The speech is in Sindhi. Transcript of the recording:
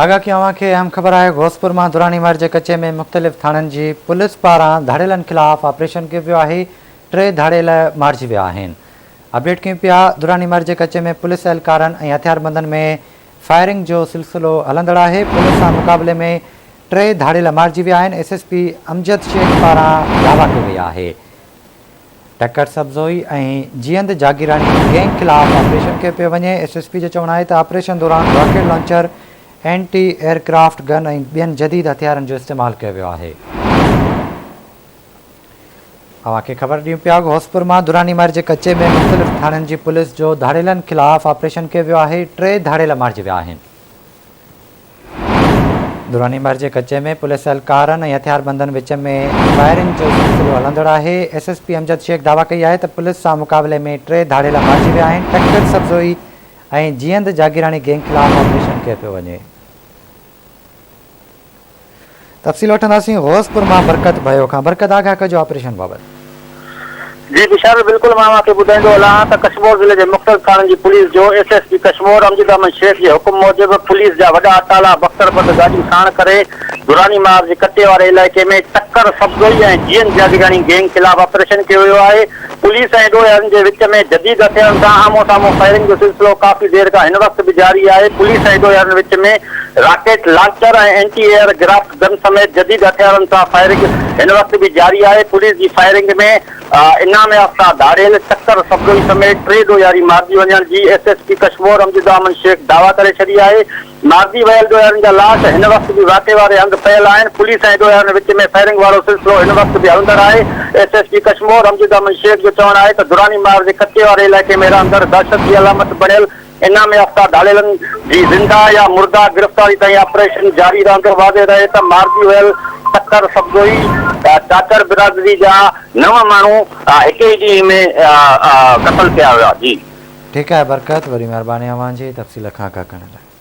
آگاهه ڪيون اوهان کي اهم خبر آهي غوثپور مان دراني مهر جي ڪچي ۾ مختلف ٿاڻن جي پوليس پاران ڌاڙيلن خلاف آپريشن ڪيو ويو آهي ٽي ڌاڙيل مارجي ويا آهن اپڊيٽ ڪيون پيا دراني مهر جي ڪچي ۾ پوليس اهلڪارن ۽ هٿياربندن ۾ فائرنگ جو سلسلو هلندڙ آهي پوليس سان مقابلي ۾ ٽي ڌاڙيل مارجي ويا آهن S S P Amjad Shaikh پاران دعويٰ ڪئي وئي آهي ٽڪر سبزوئي ۽ جيئند جاگيراڻي گينگ خلاف آپريشن ڪيو پيو وڃي، ايس ايس پي جو چوڻ آهي ته آپريشن دوران rocket launcher, anti aircraft gun ۽ ٻين جديد هٿيارن جو استعمال ڪيو ويو آهي. اوهان کي خبر ڏيون پيا غوثپور مان دراني مهر جي ڪچي ۾ مختلف ٿاڻن جي پوليس جو ڌاڙيلن خلاف آپريشن ڪيو ويو آهي، ٽي ڌاڙيل مارجي ويا آهن. دراني مھر جي ڪچي ۾ پوليس اھلڪارن ۽ ھٿياربندن وچ ۾ فائرنگ جو سلسلو ھلندڙ آھي، S S P Amjad Shaikh دعويٰ ڪئي آھي ته پوليس سان مقابلي ۾ ٽي ڌاڙيل مارجي ويا آھن، ٽڪر سبزوئي ۽ جيئند جاگيراڻي گينگ خلاف آپريشن ڪيو پيو وڃي. تفصيل وٺنداسين غوثپور مان برڪت ڀيو کان، برڪت آگاهه ڪجو آپريشن بابت. جي بشارت بلڪل مان اوهان کي ٻڌائيندو هلان ته ڪشمور ضلعي جي مختلف ٿاڻن جي پوليس جو S S P Kashmore Amjad Ahmed Shaikh جي حڪم موجب پوليس جا وڏا اٽالا بختر بند گاڏيون ساڻ ڪري دراني مار جي ڪچي واري علائقي ۾ ٽڪر سبزوئي ۽ جيئن جاگيراڻي گينگ خلاف آپريشن ڪيو ويو آهي پوليس ۽ ڏوهارين جي وچ ۾ جديد هٿيارن سان آمهون سامهون فائرنگ جو سلسلو ڪافي دير کان هن وقت به جاري آهي پوليس ۽ ڏوهارين وچ ۾ rocket launcher ۽ anti aircraft gun سميت جديد هٿيارن سان فائرنگ هن وقت به جاري آهي، پوليس جي فائرنگ ۾ انعام يافته ڌاڙيل ٽڪر سبزوئي سميت ٽي ڏوهاري مارجي وڃڻ جي S S P Kashmore Amjad Ahmed Shaikh دعويٰ ڪري ڇڏي آهي، مارجي ويل ڏوهارين جا لاش هن وقت به واقعي واري هنڌ پيل آهن، پوليس ۽ ڏوهارين وچ ۾ فائرنگ وارو سلسلو هن وقت به هلندڙ آهي، S S P Kashmore Amjad Ahmed Shaikh جو چوڻ آهي ته دراني مار جي ڪچي واري علائقي ۾ رهندڙ دهشت جي علامت بڻيل انعام يافته ڌاڙيلن جي زنده يا مرده گرفتاري تائين آپريشن جاري رهندو، واضح رهي ته مارجي ويل سکر سبزوئي چاچڙ برادري جا نو ماڻهو هڪ ئي ڏينهن ۾ قتل ڪيا ويا. جي. ٺيڪ آهي برڪت وڏي مهرباني اوهان جي تفصيل کان آگاهه ڪرڻ لاء.